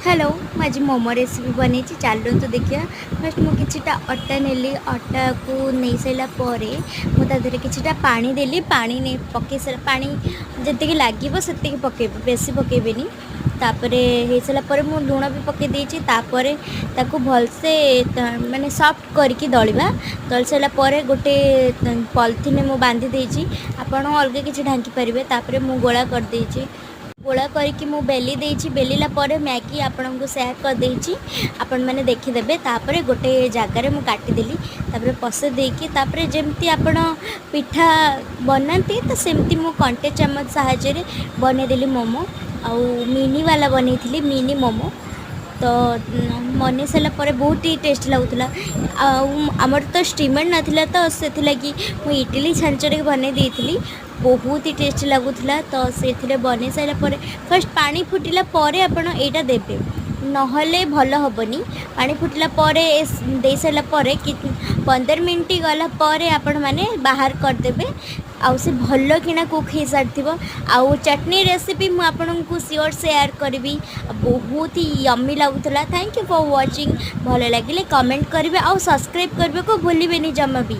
Hello, ମୁଁ ଆଜି momo recipe ବନେଇଛି। ଚାଲନ୍ତୁ ଦେଖିବା। ଫାର୍ଷ୍ଟ ମୁଁ କିଛିଟା ଅଟା ନେଲି। ଅଟାକୁ ନେଇସାରିଲା ପରେ ମୁଁ ତା ଦେହରେ କିଛିଟା ପାଣି ଦେଲି। ପାଣି ନେଇ ପକାଇ ସାରିଲା, ପାଣି ଯେତିକି ଲାଗିବ ସେତିକି ପକାଇବେ, ବେଶୀ ପକାଇବେନି। ତାପରେ ହେଇସାରିଲା ପରେ ମୁଁ ଲୁଣ ବି ପକାଇ ଦେଇଛି। ତାପରେ ତାକୁ ଭଲସେ ମାନେ ସଫ୍ଟ କରିକି ଦଳିବା। ଦଳି ସାରିଲା ପରେ ଗୋଟେ ପଲିଥିନରେ ମୁଁ ବାନ୍ଧି ଦେଇଛି। ଆପଣ ଅଲଗା କିଛି ଢାଙ୍କି ପାରିବେ। ତାପରେ ମୁଁ ଗୋଳା କରିଦେଇଛି। ଗୋଳା କରିକି ମୁଁ ବେଲି ଦେଇଛି। ବେଲିଲା ପରେ ମ୍ୟାଗି ଆପଣଙ୍କୁ ସେୟାର କରିଦେଇଛି, ଆପଣମାନେ ଦେଖିଦେବେ। ତାପରେ ଗୋଟେ ଜାଗାରେ ମୁଁ କାଟିଦେଲି। ତାପରେ ପସେଇ ଦେଇକି, ତାପରେ ଯେମିତି ଆପଣ ପିଠା ବନାନ୍ତି, ତ ସେମିତି ମୁଁ କଣ୍ଟେ ଚାମଚ ସାହାଯ୍ୟରେ ବନେଇଦେଲି ମୋମୋ। ଆଉ ମିନି ବାଲା ବନେଇଥିଲି, ମିନି ମୋମୋ। ତ ବନେଇ ସାରିଲା ପରେ ବହୁତ ହି ଟେଷ୍ଟ ଲାଗୁଥିଲା। ଆଉ ଆମର ତ ଷ୍ଟିମର୍ ନଥିଲା, ତ ସେଥିଲାଗି ମୁଁ ଇଟିଲି ଛାଞ୍ଚରେ ବନେଇ ଦେଇଥିଲି। ବହୁତ ହି ଟେଷ୍ଟି ଲାଗୁଥିଲା। ତ ସେଥିରେ ବନେଇ ସାରିଲା ପରେ ଫାର୍ଷ୍ଟ ପାଣି ଫୁଟିଲା ପରେ ଆପଣ ଏଇଟା ଦେବେ, ନହେଲେ ଭଲ ହେବନି। ପାଣି ଫୁଟିଲା ପରେ ଦେଇସାରିଲା ପରେ 15 ମିନିଟ୍ ଗଲା ପରେ ଆପଣମାନେ ବାହାର କରିଦେବେ ଆଉ ସେ ଭଲ କିଣା କୁକ୍ ହେଇସାରିଥିବ। ଆଉ ଚଟନି ରେସିପି ମୁଁ ଆପଣଙ୍କୁ ସିଓର ସେୟାର କରିବି। ବହୁତ ହି ୟମି ଲାଗୁଥିଲା। Thank you for watching. ଭଲ ଲାଗିଲେ କମେଣ୍ଟ କରିବେ ଆଉ ସବସ୍କ୍ରାଇବ୍ କରିବାକୁ ଭୁଲିବେନି ଜମା ବି।